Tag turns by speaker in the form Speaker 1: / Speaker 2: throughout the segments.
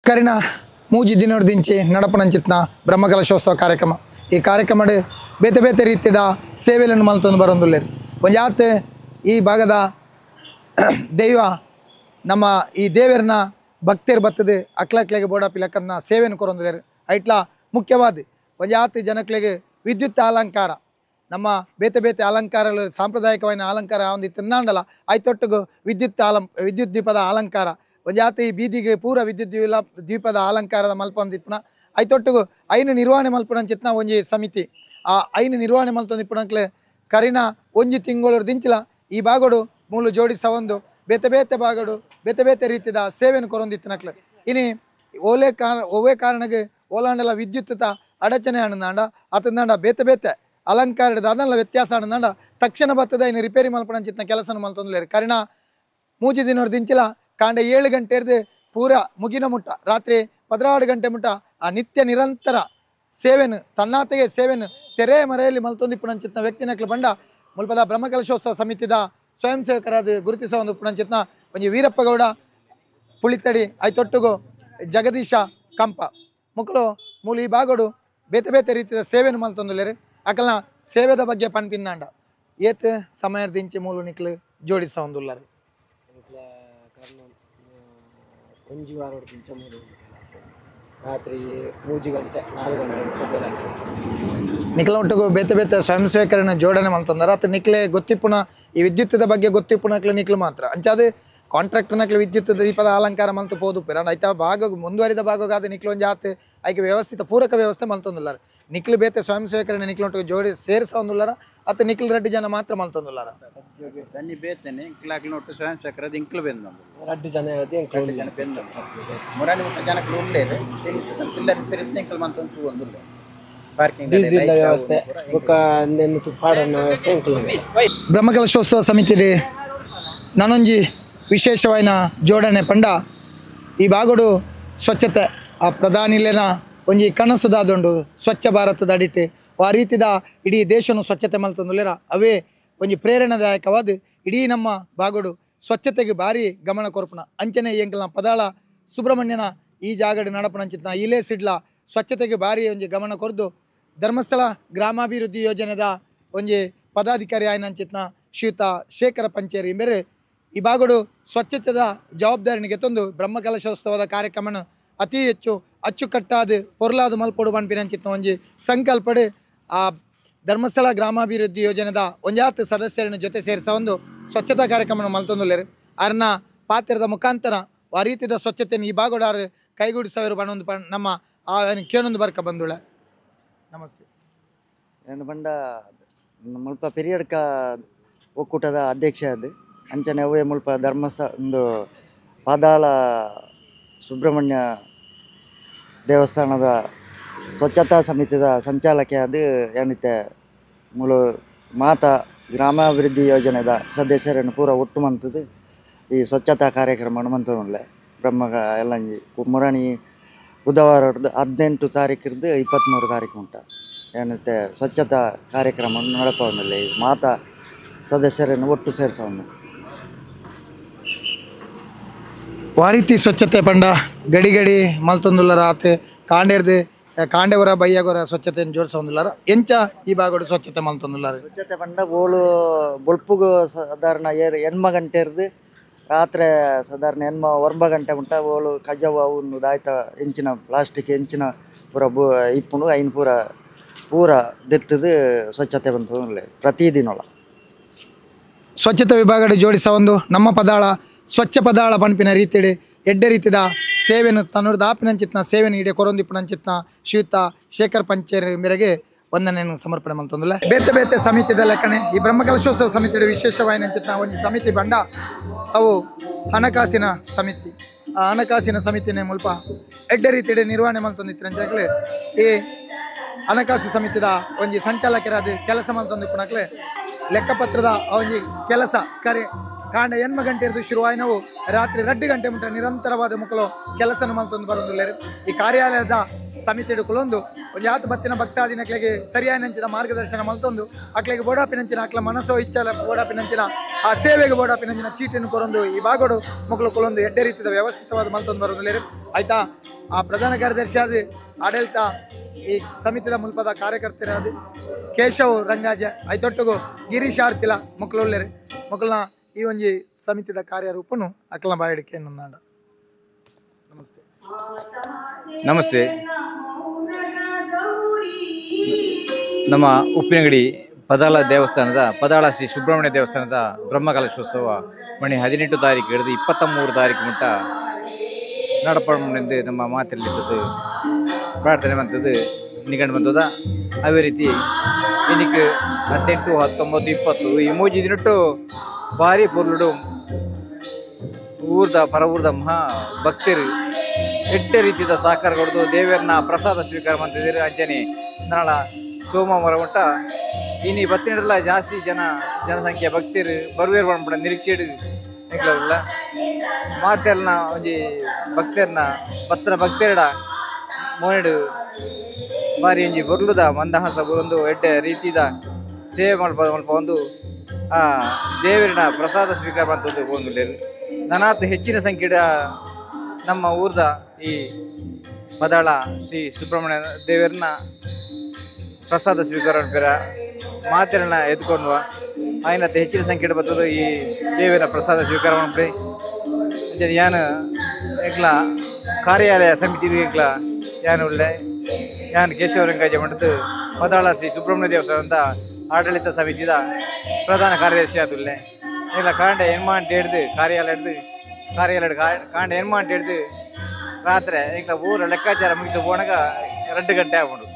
Speaker 1: ಕರಿನ ಮೂಜಿ ದಿನೊಡ್ದಿಂಚಿ ನಡಪನಂಚಿತ್ನ ಬ್ರಹ್ಮಕಲಶೋತ್ಸವ ಕಾರ್ಯಕ್ರಮ. ಈ ಕಾರ್ಯಕ್ರಮಡ್ ಬೇತೆ ಬೇತೆ ರೀತಿಯ ಸೇವೆಗಳನ್ನು ಮಲ್ತೊಂದು ಬರೊಂದುಲ್ಲೆರ್. ಒಂಜಾತ್ ಈ ಭಾಗದ ದೈವ ನಮ್ಮ ಈ ದೇವರನ್ನ ಭಕ್ತರು ಬತ್ತದು ಅಕ್ಲಕ್ಲೆಗೆ ಬೋಡಾಪಿ ಲೆಕ್ಕನ್ನ ಸೇವೆಯನ್ನು ಕೊರೊಂದುಲ್ಲೆರ್. ಐಟ್ಲ ಮುಖ್ಯವಾದ ಒಂಜಾತ್ ಜನಕ್ಲೆಗೆ ವಿದ್ಯುತ್ ಅಲಂಕಾರ, ನಮ್ಮ ಬೇತೆ ಬೇತೆ ಅಲಂಕಾರಗಳು ಸಾಂಪ್ರದಾಯಿಕವಾದ ಅಲಂಕಾರ ಒಂದು ತಿನ್ನಾಂಡಲ ಐತೊಟ್ಟಿಗೂ ವಿದ್ಯುತ್ ವಿದ್ಯುತ್ ದೀಪದ ಅಲಂಕಾರ ಒಂಜಾತಿ ಬೀದಿಗೆ ಪೂರ ವಿದ್ಯುತ್ ದೀಪದ ಅಲಂಕಾರದ ಮಲ್ಪೊಂದಿಪ್ಪುನ ಐತೊಟ್ಟಿಗೂ ಐನು ನಿರ್ವಹಣೆ ಮಲ್ಪುನಂಚಿತ್ನ ಒಂಜಿ ಸಮಿತಿ. ಆ ಐನು ನಿರ್ವಹಣೆ ಮಲ್ತೊಂದಿಪ್ಪುನಕ್ಲೆ ಕರಿನ ಒಂಜಿ ತಿಂಗಳು ದಿಂಚಿಲ ಈ ಭಾಗಡು ಮೂಲು ಜೋಡಿಸವೊಂದು ಬೇತೆ ಬೇತೆ ಭಾಗಡು ಬೇತೆ ಬೇತೆ ರೀತಿಯ ಸೇವೆಯನ್ನು ಕೊರೊಂದಿತ್ತಿನಕ್ಲೆ. ಇನಿ ಓಲೆ ಒವ್ವೇ ಕಾರಣಕ್ಕೆ ಓಲಾಂಡಲ ವಿದ್ಯುತ್ ಅಡಚಣೆ ಆನಂದಾಂಡ ಅತಂದಾಂಡ ಬೇತೆ ಬೇತೆ ಅಲಂಕಾರದ ಅದನ್ನೆಲ್ಲ ವ್ಯತ್ಯಾಸ ಆನಂದಾಂಡ ತಕ್ಷಣ ಬತ್ತದ ಇನ್ನು ರಿಪೇರಿ ಮಲ್ಪನಂಚಿತ್ನ ಕೆಲಸನ ಮಲ್ತೊಂದುಲ್ಲೆರ್. ಕರಿನ ಮೂಜಿ ದಿನೊರ್ದು ದಿಂಚಿಲ ಕಾಂಡೆ 7 ಗಂಟೆ ಹಿಡ್ದು ಪೂರ ಮುಗಿನ ಮುಟ್ಟ ರಾತ್ರಿ 16 ಗಂಟೆ ಮುಟ್ಟ ಆ ನಿತ್ಯ ನಿರಂತರ ಸೇವೆನು ತನ್ನಾತೆಗೆ ಸೇವೆನು ತೆರೆ ಮರೆಯಲ್ಲಿ ಮಲ್ತೊಂದಿಪ್ಪುನಂಚಿತ್ನ ವ್ಯಕ್ತಿನಕ್ಲು ಬಂಡ ಮುಲ್ಪದ ಬ್ರಹ್ಮಕಲಶೋತ್ಸವ ಸಮಿತಿದ ಸ್ವಯಂ ಸೇವಕರಾದ ಗುರುತಿಸುವ ಒಂದು ಪುನಂಚಿತ್ನ ಒಂಜಿ ವೀರಪ್ಪಗೌಡ ಪುಳಿತಡಿ ಐತೊಟ್ಟುಗು ಜಗದೀಶ ಕಂಪ ಮುಕ್ಕಳು ಮೂಲ ಈ ಭಾಗಡು ಬೇತೆ ಬೇತೆ ರೀತಿಯ ಸೇವೆನು ಮಲ್ತೊಂದುಲ್ಲೆರ್. ಅಕಲ್ನ ಸೇವೆದ ಬಗ್ಗೆ ಪನ್ಪಿಂದಾಂಡ ಏತ್ ಸಮಯದಿಂಚಿ ಮೂಲು ನಿಕ್ಲು ಜೋಡಿಸೊಂದುಲ್ಲೆರ್.
Speaker 2: ಒಂಜಿ ವಾರ ರಾತ್ರಿ 3 ಗಂಟೆ 4 ಗಂಟೆ
Speaker 1: ನಿಕ್ಲ ಒಟ್ಟಿಗೂ ಬೇತೆ ಬೇತೆ ಸ್ವಯಂ ಸೇವಕರನ್ನ ಜೋಡಣೆ ಮಲ್ತೊಂದಾರ. ಅತ್ತ ನಿಕ್ಲೆ ಗೊತ್ತಿಪ್ಪುನ ಈ ವಿದ್ಯುತ್ತದ ಬಗ್ಗೆ ಗೊತ್ತಿಪ್ಪುನಕ್ಲೆ ನಿಕ್ಲು ಮಾತ್ರ ಅಂಚಾದ ಕಾಂಟ್ರಾಕ್ಟರ್ನಕ್ಲೆ ವಿದ್ಯುತ್ ದೀಪದ ಅಲಂಕಾರ ಮಲ್ತು ಪೋದು ಪಿರ ಐತ ಭಾಗ ಮುಂದುವರಿದ ಭಾಗಗಾದ ನಿಕ್ಲು ಒಂಜಿ ಆತ್ ಐಕೆ ವ್ಯವಸ್ಥಿತ ಪೂರಕ ವ್ಯವಸ್ಥೆ ಮಲ್ತೊಂದುಲ್ಲಾರ. ನಿಕ್ಲು ಬೇತೆ ಸ್ವಯಂ ಸೇವಕರನ್ನ ನಿಕ್ಲೊಟ್ಟಿಗೆ ಜೋಡಿ ಸೇರಿಸೊಂದುಲ್ಲಾರ ಅತ್ತ ನಿಕ್ಲು ರೆಡ್ಡಿ ಜನ ಮಾತ್ರ ಮಲ್ತೊಂದುಲ್ಲಾರ.
Speaker 3: ದನ್ನಿ ಬೇತನೆ ಇಂಕ್ಲಾಕ್ಲು ಸ್ವಯಂ ಸೇವಕರ ಇಂಕ್ಲು ಬೆಂದ
Speaker 2: ರಡ್ಡು ಜನ
Speaker 3: ಜನ ಬೆಂದ ಮುರಾನಿ ಮುಟ್ಟ ಜನಕ್ಲು ಉಲ್ಲೇರು ಚಿಲ್ಲರೆ ತಿರುತ್ನೆ ಇಂಕ್ಲು ಮಂತೊಂದು ಒಂದುಲ್ಲ ಪಾರ್ಕಿಂಗ್
Speaker 2: ಡೀಸೆಲ್ ವ್ಯವಸ್ಥೆ ಬೊಕ್ಕ ಪಾಡನ್ನ ವ್ಯವಸ್ಥೆ ಇಂಕ್ಲು.
Speaker 1: ಬ್ರಹ್ಮಕಲಶೋತ್ಸವ ಸಮಿತಿ ನಾನೊಂಜಿ ವಿಶೇಷವಾದ ಜೋಡಣೆ ಪಂಡ ಈ ಭಾಗಡು ಸ್ವಚ್ಛತೆ ಆ ಪ್ರಧಾನಿಲೇನ ಒಂಜಿ ಕನಸುದಾದುಂಡು ಸ್ವಚ್ಛ ಭಾರತದ ಅಡಿಟ್ ಆ ರೀತಿದ ಇಡೀ ದೇಶನು ಸ್ವಚ್ಛತೆ ಮಲ್ತೊಂದುಲ್ಲೆರ. ಅವೇ ಒಂಜಿ ಪ್ರೇರಣಾದಾಯಕವಾದ ಇಡೀ ನಮ್ಮ ಭಾಗಡು ಸ್ವಚ್ಛತೆಗೆ ಭಾರಿ ಗಮನ ಕೊರ್ಪುನ ಅಂಚನೆ ಎಂಕಲ್ನ ಪದಾಳ ಸುಬ್ರಹ್ಮಣ್ಯನ ಈ ಜಾಗಡು ನಡಪುನಂಚಿತ್ನ ಇಲೇ ಸಿಡ್ಲ ಸ್ವಚ್ಛತೆಗೆ ಭಾರಿ ಒಂಜಿ ಗಮನ ಕೊರ್ದು ಧರ್ಮಸ್ಥಳ ಗ್ರಾಮಾಭಿವೃದ್ಧಿ ಯೋಜನೆದ ಒಂಜಿ ಪದಾಧಿಕಾರಿ ಆಯ್ನಂಚಿತ್ನ ಶ್ರೀಯುತ ಶೇಖರ ಪಂಚೇರಿ ಮೇರೆ ಈ ಭಾಗಡು ಸ್ವಚ್ಛತೆದ ಜವಾಬ್ದಾರಿನಿಗೆ ತಂದು ಬ್ರಹ್ಮಕಲಶೋತ್ಸವದ ಕಾರ್ಯಕ್ರಮನ ಅತಿ ಹೆಚ್ಚು ಅಚ್ಚುಕಟ್ಟಾದ ಪೊರ್ಲಾದ ಮಲ್ಪೊಡು ಪನ್ಪಿನಂಚಿತ್ನ ಒಂಜಿ ಸಂಕಲ್ಪಡು ಆ ಧರ್ಮಸ್ಥಳ ಗ್ರಾಮಾಭಿವೃದ್ಧಿ ಯೋಜನೆದ ಒಂಜಾತ್ ಸದಸ್ಯರನ್ನು ಜೊತೆ ಸೇರಿಸ ಒಂದು ಸ್ವಚ್ಛತಾ ಕಾರ್ಯಕ್ರಮವನ್ನು ಮಲ್ತೊಂದುಲ್ಲೆರ್. ಅರ್ನ ಪಾತ್ರದ ಮುಖಾಂತರ ಆ ರೀತಿಯ ಸ್ವಚ್ಛತೆಯನ್ನು ಈ ಭಾಗಡಾರು ಕೈಗೂಡಿಸವರು ಬಣ್ಣೊಂದು ನಮ್ಮ ಆ ಕೇನೊಂದು ಬರ್ಕ ಬಂದುಳೆ. ನಮಸ್ತೆ.
Speaker 4: ನಾನು ಬಂಡ ಮುಲ್ಪ ಪೆರಿಯಡ್ಕ ಒಕ್ಕೂಟದ ಅಧ್ಯಕ್ಷ ಅದು ಅಂಚನೆ ಅವೇ ಮುಲ್ಪ ಧರ್ಮಸ್ಥಳ ಒಂದು ಪಾದಾಳ ಸುಬ್ರಹ್ಮಣ್ಯ ದೇವಸ್ಥಾನದ ಸ್ವಚ್ಛತಾ ಸಮಿತಿದ ಸಂಚಾಲಕಿ ಅದು ಏನಿತ್ತೆ ಮೂಲ ಮಾತಾ ಗ್ರಾಮಾಭಿವೃದ್ಧಿ ಯೋಜನೆದ ಸದಸ್ಯರನ್ನು ಪೂರ ಒಟ್ಟು ಮಂತದ್ದು ಈ ಸ್ವಚ್ಛತಾ ಕಾರ್ಯಕ್ರಮ ಮಂತೊಂದುಲ್ಲೆ. ಬ್ರಹ್ಮ ಎಲ್ಲಂಜಿ ಮುರಣಿ ಬುಧವಾರ 18 ತಾರೀಕಿರ್ದು 23 ತಾರೀಕು ಉಂಟ ಏನತ್ತೆ ಸ್ವಚ್ಛತಾ ಕಾರ್ಯಕ್ರಮ ನಡಪೊಂದುಲ್ಲೆ. ಈ ಮಾತಾ ಸದಸ್ಯರನ್ನು ಒಟ್ಟು ಸೇರಿಸೋನು
Speaker 1: ವಾರೀತಿ ಸ್ವಚ್ಛತೆ ಪಂಡ ಗಡಿ ಗಡಿ ಮಲ್ತೊಂದುಲ್ಲರ ಆತ್ ಕಾಂಡೇರ್ದು ಕಾಂಡೆವರ ಬೈಯಾಗೋರ ಸ್ವಚ್ಛತೆಯನ್ನು ಜೋಡಿಸೊಂದುಲ್ಲಾರ. ಎಂಚ ಈ ಭಾಗಡು ಸ್ವಚ್ಛತೆ ಮಲ್ತೊಂದುಲ್ಲಾರ.
Speaker 4: ಸ್ವಚ್ಛತೆ ಪಂಡ ಬೋಳು ಬೊಲ್ಪುಗು ಸಾಧಾರಣ 8 ಗಂಟೆ ಇರ್ದು ರಾತ್ರಿ ಸಾಧಾರಣ 8-9 ಗಂಟೆ ಮುಟ್ಟ ಓಳು ಕಜವು ಅವು ದಾಯ್ತ ಎಂಚಿನ ಪ್ಲಾಸ್ಟಿಕ್ ಎಂಚಿನ ಪೂರ ಇಪ್ಪುಂಡು ಐನ್ ಪೂರ ಪೂರ ದೆತ್ತದು ಸ್ವಚ್ಛತೆ ಬಂತು ಪ್ರತಿದಿನೊಳ.
Speaker 1: ಸ್ವಚ್ಛತೆ ವಿಭಾಗಡೆ ಜೋಡಿಸ ಒಂದು ನಮ್ಮ ಪದಾಳ ಸ್ವಚ್ಛ ಪದಾಳ ಪನ್ಪಿನ ರೀತಿಡೆ ಎಡ್ಡೆ ರೀತಿದ ಸೇವೆನು ತನ್ನೂರ್ದ ಆಪಿನಂಚಿತ್ನ ಸೇವೆನು ಇಡೀ ಕೊರೊಂದಿಪ್ಪುನಂಚಿತ್ನ ಶ್ರೀಯುತ ಶೇಖರ್ ಪಂಚೇರಿ ಮೇರೆಗೆ ವಂದನೆಯನ್ನು ಸಮರ್ಪಣೆ ಮಂತೊಂದುಲ್ಲ. ಬೇತೆ ಬೇತೆ ಸಮಿತಿದ ಲೆಕ್ಕನೆ ಈ ಬ್ರಹ್ಮಕಲಶೋತ್ಸವ ಸಮಿತಿ ವಿಶೇಷವಾಯಿನಂಚಿತ್ನ ಒಂದು ಸಮಿತಿ ಬಂಡ ಅವು ಹಣಕಾಸಿನ ಸಮಿತಿ. ಆ ಹಣಕಾಸಿನ ಸಮಿತಿನೇ ಮುಲ್ಪ ಎಡ್ಡೆ ರೀತಿಡೆ ನಿರ್ವಹಣೆ ಮಲ್ತೊಂದಿತ್ತಿನಂಚಕ್ಲೆ ಈ ಹಣಕಾಸು ಸಮಿತಿದ ಒಂಜಿ ಸಂಚಾಲಕರಾದ ಕೆಲಸ ಮಲ್ತೊಂದಿಪ್ಪುನಕ್ಲೆ ಲೆಕ್ಕಪತ್ರದ ಒಂಜಿ ಕೆಲಸ ಕರೆ ಕಾಂಡ 8 ಗಂಟೆ ಹಿಡಿದು ಶುರುವಾಯಿನವು ರಾತ್ರಿ 2 ಗಂಟೆ ಮುಟ್ಟ ನಿರಂತರವಾದ ಮುಕ್ಕಲು ಕೆಲಸನ ಮಲ್ತೊಂದು ಬರೊಂದುಲ್ಲೆರ್. ಈ ಕಾರ್ಯಾಲಯದ ಸಮಿತಿ ಕುಲೊಂದು ಒಂಜಾತ್ ಬತ್ತಿನ ಭಕ್ತಾದಿನಕ್ಲೆಗೆ ಸರಿಯಾಯಿನಂಚಿನ ಮಾರ್ಗದರ್ಶನ ಮಲ್ತೊಂದು ಅಕ್ಲೆಗೆ ಬೋಡಾಪಿನಂಚಿನ ಅಕ್ಲ ಮನಸ್ಸೋ ಇಚ್ಛಲ ಬೋಡಾಪಿನಂಚಿನ ಆ ಸೇವೆಗೆ ಬೋಡಾಪಿನಂಚಿನ ಚೀಟಿನ ಕೊರೊಂದು ಈ ಭಾಗಡು ಮೊಕ್ಕಲು ಕೊಲೊಂದು ಎಡ್ಡೆ ರೀತಿಯ ವ್ಯವಸ್ಥಿತವಾದ ಮಲ್ತೊಂದು ಬರೋದು ಆಯ್ತಾ. ಆ ಪ್ರಧಾನ ಕಾರ್ಯದರ್ಶಿ ಆದ ಆಡಳಿತ ಈ ಸಮಿತಿದ ಮುಲ್ಪದ ಕಾರ್ಯಕರ್ತರಾದ ಕೇಶವ್ ರಂಗಾಜ ಐತೊಟ್ಟುಗು ಗಿರೀಶ್ ಆರ್ತಿಲ ಮೊಕ್ಕಲು ಮೊಕ್ಕಲ್ನ ಈ ಒಂಜಿ ಸಮಿತಿದ ಕಾರ್ಯರೂಪನು ಅಕ್ಲ ಬಾಯಿಡಿಕೆ ನನ್ನಾಡ. ನಮಸ್ತೆ.
Speaker 5: ನಮಸ್ತೆ. ನಮ್ಮ ಉಪ್ಪಿನಂಗಡಿ ಪದಾಳ ದೇವಸ್ಥಾನದ ಪದಾಳ ಶ್ರೀ ಸುಬ್ರಹ್ಮಣ್ಯ ದೇವಸ್ಥಾನದ ಬ್ರಹ್ಮಕಲಶೋತ್ಸವ ಮಣಿ 18 ತಾರೀಕು ಹಿಡಿದು 23 ತಾರೀಕು ಮುಟ್ಟ ನಡಪಡೆಂದು ನಮ್ಮ ಮಾತಿರಲಿದ್ದದ್ದು ಪ್ರಾರ್ಥನೆ ಬಂತದ್ದು ನಿಗಂಡು ಬಂತದ. ಅದೇ ರೀತಿ ಇನ್ನಕ್ಕೆ 18, 19, 20 ಈ 3 ದಿನಟ್ಟು ಭಾರಿ ಪೊರ್ಲುಡು ಊರ್ದ ಪರ ಊರ್ದ ಮಹಾ ಭಕ್ತರು ಎಡ್ಡೆ ರೀತಿಯ ಸಹಕಾರ ಕೊಡೋದು ದೇವರನ್ನ ಪ್ರಸಾದ ಸ್ವೀಕಾರ ಮಾಡ್ತಿದ್ದೀರಿ. ಅಂಚನೆ ನಾಳ ಸೋಮವಾರ ಮಟ್ಟ ಇನ್ನು ಬತ್ತಿನಲ್ಲ ಜಾಸ್ತಿ ಜನಸಂಖ್ಯೆ ಭಕ್ತರು ಬರುವೇರು ಪಂಪಡ ನಿರೀಕ್ಷೆ ಎಂಕ್ಲವುಳ್ಳ ಮಾತೆಲ್ನ ಒಂಜಿ ಭಕ್ತರನ್ನ ಬತ್ತನ ಭಕ್ತರಡ ಮೋನೆಡು ಬಾರಿ ಒಂಜಿ ಬೊರ್ಲುದ ಮಂದಹಾಸ ಬರೊಂದು ಎಡ್ಡೆ ರೀತಿದ ಸೇವೆ ಮಲ್ಪ ಮಲ್ಪ ಒಂದು ಆ ದೇವರನ್ನ ಪ್ರಸಾದ ಸ್ವೀಕಾರ ಮಾಡ್ತದ್ದು ಪೋಂದುಲ್ಲೆರ್. ನನಾತ್ ಹೆಚ್ಚಿನ ಸಂಖ್ಯೆಡ ನಮ್ಮ ಊರ್ದ ಈ ಪದಾಳ ಶ್ರೀ ಸುಬ್ರಹ್ಮಣ್ಯ ದೇವರನ್ನ ಪ್ರಸಾದ ಸ್ವೀಕಾರ ಪೇರ ಮಾತೆರನ್ನ ಎದ್ಕೊಂಡ್ವ ಆಯ್ನತ್ತೆ ಹೆಚ್ಚಿನ ಸಂಖ್ಯೆ ಬರ್ತದೆ ಈ ದೇವರ ಪ್ರಸಾದ ಸ್ವೀಕಾರ ಮಾಡ್ರಿ. ಯಾನು ಎಂಕ್ಲ ಕಾರ್ಯಾಲಯ ಸಮಿತಿ ಎಂಕ್ಲ ಯಾನು ಉಳ್ಳೆ ಯಾನು ಕೇಶವ ರಂಗಾಜ ಮಂಡದ್ದು ಪದಾಳ ಶ್ರೀ ಸುಬ್ರಹ್ಮಣ್ಯ ದೇವಸ್ಥಾನದ ಆಡಳಿತ ಸಮಿತಿದ ಪ್ರಧಾನ ಕಾರ್ಯದರ್ಶಿ ಆದುಲ್ಲೆ. ಇಲ್ಲ ಕಾಂಡ ಎನ್ಮಾಂಟ್ ಹಿಡ್ದು ಕಾರ್ಯಾಲಯ ಹಿಡ್ದು ಕಾರ್ಯಾಲಯ ಕಾಂಡ ಎನ್ಮಾಂಟ್ ಹಿಡ್ದು ರಾತ್ರಿ ಎಂಕ್ಲ ಊರ ಲೆಕ್ಕಾಚಾರ ಮುಗಿದು ಪೋಣಗ 2 ಗಂಟೆ ಆಗ್ಬೋದು.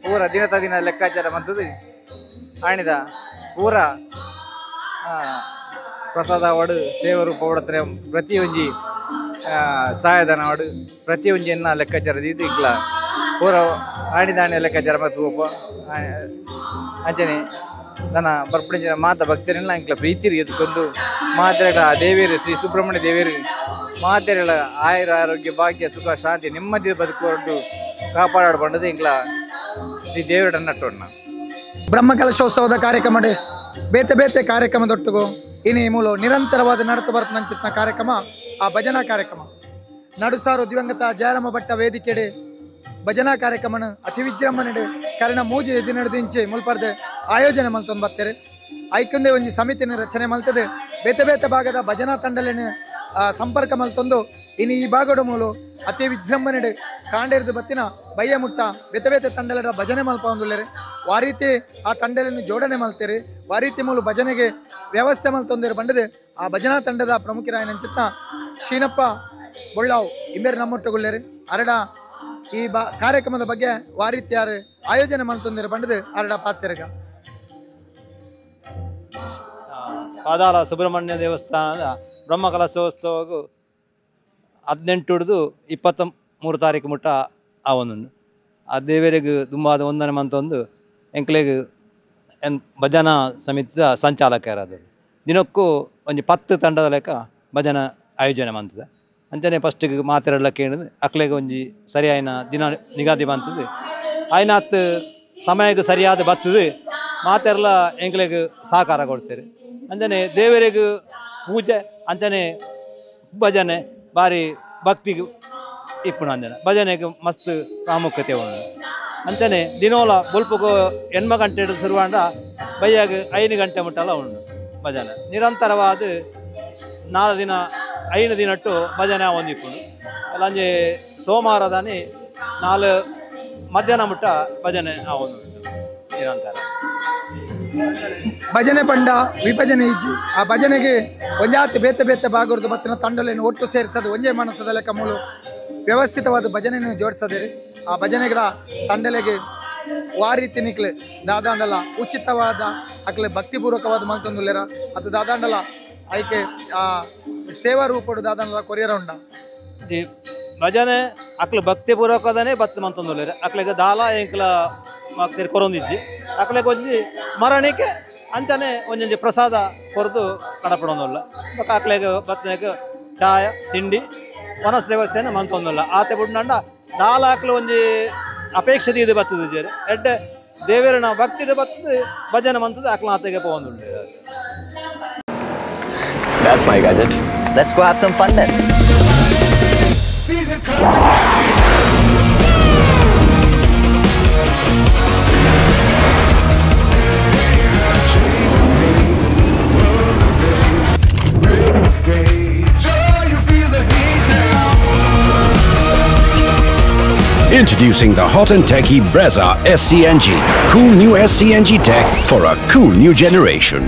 Speaker 5: ಪೂರ ದಿನದ ದಿನ ಲೆಕ್ಕಾಚಾರ ಬಂತದ್ದು ಆಣಿದ ಪೂರ ಪ್ರಸಾದ ವಾಡು ಸೇವೆ ರೂಪ ಹೊಡತ್ರೆ ಪ್ರತಿಯೊಂಜಿ ಸಹಾಯಧನ ವಾಡು ಪ್ರತಿಯೊಂಜಿಯನ್ನ ಲೆಕ್ಕಾಚಾರ ದೀದು ಇಕ್ಲ ಪೂರ ಆಣಿದಾಣಿ ಲೆಕ್ಕಾಚಾರ ಮತ್ತು ಒಪ್ಪ ಅಂಚನೆ ತನ್ನ ಬರ್ಪಡಿಂಚಿನ ಮಾತ ಭಕ್ತರೆಲ್ಲ ಇಂಕ್ಲ ಪ್ರೀತಿರು ಎದ್ಕೊಂಡು ಮಾತೆರೆಗಳ ದೇವಿಯರು ಶ್ರೀ ಸುಬ್ರಹ್ಮಣ್ಯ ದೇವಿಯರು ಮಾತೆರೆಗಳ ಆಯುರ ಆರೋಗ್ಯ ಭಾಗ್ಯ ಸುಖ ಶಾಂತಿ ನೆಮ್ಮದಿ ಬದುಕುವದ್ದು ಕಾಪಾಡಬಂಡದು ಇಂಕ್ಲ ಶ್ರೀ ದೇವರನ್ನ.
Speaker 1: ಬ್ರಹ್ಮಕಲಶೋತ್ಸವದ ಕಾರ್ಯಕ್ರಮ ಬೇತೆ ಬೇತೆ ಕಾರ್ಯಕ್ರಮದೊಟ್ಟಿಗೂ ಇನಿ ಮೂಲ ನಿರಂತರವಾದ ನಡತ ಬರ್ಪನಂಚಿತ್ನ ಕಾರ್ಯಕ್ರಮ ಆ ಭಜನಾ ಕಾರ್ಯಕ್ರಮ ನಡುಸಾರು ದಿವಂಗತ ಜಯರಾಮ ಭಟ್ಟ ವೇದಿಕೆಡೆ ಭಜನಾ ಕಾರ್ಯಕ್ರಮನ ಅತಿ ವಿಜೃಂಭಣೆ ಕಾರಣ ಮೂಜಿ ದಿನದ ಮುಲ್ಪರ್ದೆ ಆಯೋಜನೆ ಮಲ್ತೊಂದು ಬರ್ತಾರೆ. ಐಕಂದೆ ಒಂಜಿ ಸಮಿತಿನ ರಚನೆ ಮಲ್ತದೆ ಬೇತೆ ಬೇತೆ ಭಾಗದ ಭಜನಾ ತಂಡಲೇನೆ ಸಂಪರ್ಕ ಮಲ್ತೊಂದು ಇನಿ ಈ ಭಾಗದ ಮೂಲ ಅತಿ ವಿಜೃಂಭಣೆ ಕಾಂಡೇರ್ದು ಬತ್ತಿನ ಬಯ್ಯ ಮುಟ್ಟ ಬೇತೆ ಬೇತೆ ತಂಡಲದ ಭಜನೆ ಮಲ್ಪ ಒಂದುಲ್ಲೇರಿ ವಾರೀತಿ ಆ ತಂಡಲನ್ನು ಜೋಡಣೆ ಮಲ್ತೇರಿ ವಾರೀತಿ ಮೂಲ ಭಜನೆಗೆ ವ್ಯವಸ್ಥೆ ಮಲ್ತೊಂದಿರು ಬಂಡದೆ ಆ ಭಜನಾ ತಂಡದ ಪ್ರಮುಖರಾಯನಂಚಿತ್ನ ಶೀನಪ್ಪ ಬೊಳ್ಳಾವು ಇಂಬೇರು ನಮ್ಮೊಟ್ಟುಗುಲ್ಲೇರಿ ಅರಡ ಈ ಕಾರ್ಯಕ್ರಮದ ಬಗ್ಗೆ ವಾರೀತಿಯಾರು ಆಯೋಜನೆ ಮಲ್ತೊಂದಿರು ಬಂಡದೆ ಅರಡ ಪಾತ್ರೆಗ.
Speaker 6: ಪಾದಾಲ ಸುಬ್ರಹ್ಮಣ್ಯ ದೇವಸ್ಥಾನದ ಬ್ರಹ್ಮಕಲಶೋತ್ಸವಕ್ಕೂ 18 ಹಿಡಿದು 23 ತಾರೀಕು ಮುಟ್ಟ ಆ ಒಂದುಂಡು. ಆ ದೇವರಿಗೆ ದುಂಬಾದ ವಂದನೆ ಮಂತೊಂದು ಎಂಕ್ಲೆಗ್ ಎನ್ ಭಜನಾ ಸಮಿತಿದ ಸಂಚಾಲಕರಾದರು ದಿನಕ್ಕೂ ಒಂಜಿ 10 ತಂಡದ ಲೆಕ್ಕ ಭಜನಾ ಆಯೋಜನೆ ಮಂತದೆ. ಅಂಚನೆ ಫಸ್ಟಿಗೆ ಮಾತೆರಡ್ಲ ಕೇಳಿದ್ ಅಕ್ಲೆಗ್ ಒಂಜಿ ಸರಿಯಾಯಿನ ದಿನ ನಿಗದಿ ಬಂತದೆ ಆಯ್ನಾತ್ ಸಮಯಕ್ಕೆ ಸರಿಯಾದ ಬರ್ತದೆ ಮಾತೆರ್ಲ ಎಂಕ್ಲೆಗ್ ಸಹಕಾರ ಕೊಡ್ತಾರೆ. ಅಂಚನೆ ದೇವರಿಗೆ ಪೂಜೆ ಅಂಚನೆ ಭಜನೆ ಭಾರಿ ಭಕ್ತಿಗೆ ಇಪ್ಪುನ ಅಂಜನೆ ಭಜನೆಗೆ ಮಸ್ತ್ ಪ್ರಾಮುಖ್ಯತೆ ಉಂಡು. ಅಂಚನೆ ದಿನೋಲ ಬೊಲ್ಪುಗು 8 ಗಂಟೆ ಶುರುವಾಂಡ ಬಯ್ಯಾಗ 5 ಗಂಟೆ ಮುಟ್ಟಲ ಉಂಡು ಭಜನೆ ನಿರಂತರವಾದ 4 ದಿನ 5 ದಿನಟ್ಟು ಭಜನೆ ಒಂದಿಪ್ಪುಂಡು. ಅಲ್ಲಂಜೆ ಸೋಮವಾರದಾನಿ 4 ಮಧ್ಯಾಹ್ನ ಮುಟ್ಟ ಭಜನೆ ಆವೊಂದು ನಿರಂತರ.
Speaker 1: ಭಜನೆ ಪಂಡ ವಿಭಜನೆ ಇಜ್ಜಿ ಆ ಭಜನೆಗೆ ಒಂಜಾತಿ ಬೇತೆ ಬೇತೆ ಬಾಗುರ್ದು ಬತ್ತಿನ ತಂಡಲೇನು ಒಟ್ಟು ಸೇರಿಸೋದು ಒಂಜೇ ಮನಸ್ಸದ ಲೆಕ್ಕ ಮೂಲ ವ್ಯವಸ್ಥಿತವಾದ ಭಜನೆಯನ್ನು ಜೋಡಿಸದಿರಿ. ಆ ಭಜನೆಗಳ ತಂಡಲೆಗೆ ವಾರೀತಿ ನಿಕ್ಲೆ ದಾದಾಂಡಲ ಉಚಿತವಾದ ಅಕ್ಲೆ ಭಕ್ತಿಪೂರ್ವಕವಾದ ಮಲ್ತೊಂದುಲ್ಲೇರ ಅದು ದಾದಾಂಡಲ ಆಯ್ಕೆ ಆ ಸೇವಾ ರೂಪಡು ದಾದಾಂಡಲ ಕೊರಿಯರ ಉಂಡ
Speaker 6: ಭಜನೆ ಅಕ್ಲೆ ಭಕ್ತಿಪೂರ್ವಕದನೇ ಬತ್ತು ಮಂತೊಂದುಲ್ಲೇರ ಅಕ್ಲೆಗೆ ದಾಲ ಎಂಕ್ಲ ಭಕ್ತರು ಕೊರೊಂದಿಜ್ಜಿ ಅಕ್ಲೆಗೆ ಒಂಜಿ ಸ್ಮರಣಿಕೆ ಅಂಚನೆ ಒಂಜೊಂಜಿ ಪ್ರಸಾದ ಕೊರದು ಕಡಪಡೊಂದುಲ್ಲ ಬೊಕ್ಕ ಅಕ್ಲೆಗ್ ಬತ್ತನೆಗ್ ಚಾಯ ತಿಂಡಿ ವನಸ್ ದೇವಸ್ಥಾನ ಮಂತೊಂದುಲ್ಲ ಆತೆ ಬುಡ್ನಂಡ ದಾಲ ಅಕ್ಲೆ ಒಂಜಿ ಅಪೇಕ್ಷೆ ಇದು ಬರ್ತದೆ ಜೇರು ಎಡ್ಡೆ ದೇವರನ ಭಕ್ತಿಡು ಬರ್ತದೆ ಭಜನೆ ಮಂತದ ಅಕ್ಲಾತೆಗೆ ಪೋವೊಂದುಂಡು.
Speaker 7: That's my gadget. Let's go have some fun then.
Speaker 8: Introducing the hot and techy Brezza SCNG. Cool new SCNG tech for a cool new generation.